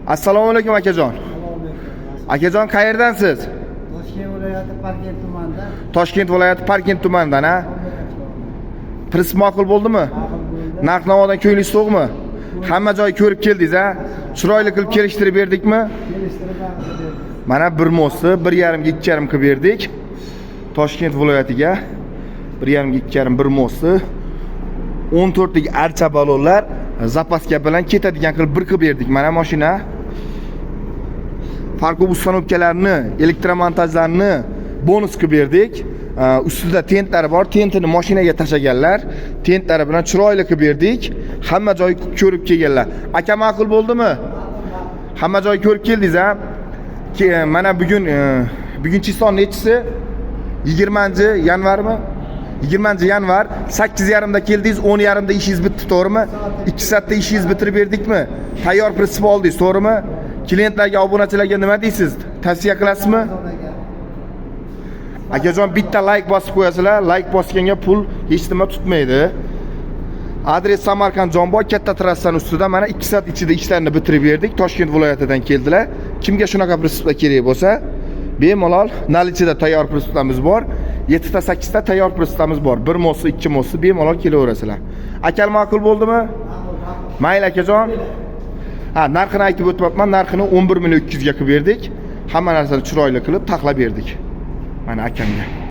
Assalomu alaykum, akajon. Akajon, qayerdansiz? Toshkent viloyati, Parkent tumanida. Toshkent viloyati, Parkent tumanidan, ha? Pritsep ma'qul bo'ldimi? Ma'qul bo'ldi. Narx navodan ko'nglingiz to'qmi? Hamma joy ko'rib keldingiz, ha? Chiroyli qilib kelishtirib berdikmi? Kelishtirib berdik. Mana bir мост ni 1,5 ga 2,5 qilib berdik. Toshkent viloyatiga 1,5 ga 2,5 bir мост ni 14 lik archa balonlar, запаска bilan ketadigan qilib bir qilib berdik. Mana mashina. Фаркоп установка larni, elektromontajlarni bonus qilib berdik. Ustida tentlari bor, tentini mashinaga tashlaganlar, tentlari bilan chiroyli qilib berdik. Hamma joy ko'rib kelganlar. Aka, ma'qul bo'ldimi? Hamma joy ko'rib keldingiz, ha? Mana bugun bugun число nechisi? 20 yanvarmi? 20 yanvar, 8:30 da keldingiz, 10:30 da ishingiz bitdi, to'g'rimi? 2 soatda ishingizni bitirib berdikmi? Tayyor pritsep oldingiz, to'g'rimi? Klientlarga, obunachilarga nima deysiz? Tavsiya qilasizmi? Akajon, bitta layk bosib qo'yasizlar. Layk bosganga pul hech nima tutmaydi. Adres Samarqand, Jomboy, katta trassani ustida. Mana 2 soat ichida ishlarni bitirib berdik. Toshkent viloyatidan keldilar. Kimga shunaqa pritseplar kerak bo'lsa, bemalol, наличие da tayyor pritseplarimiz bor. 7 ta, 8 ta tayyor pritseplarimiz bor. Bir мост i, ikki мост i, bemalol kelaverasizlar. Akal, ma'qul bo'ldimi? Mayli, akajon. Ha, narxini aytib o'tyapman. Narxini 11 million 200 ga qilib berdik. Hamma narsani chiroyli qilib taxlab berdik. Mana akamga.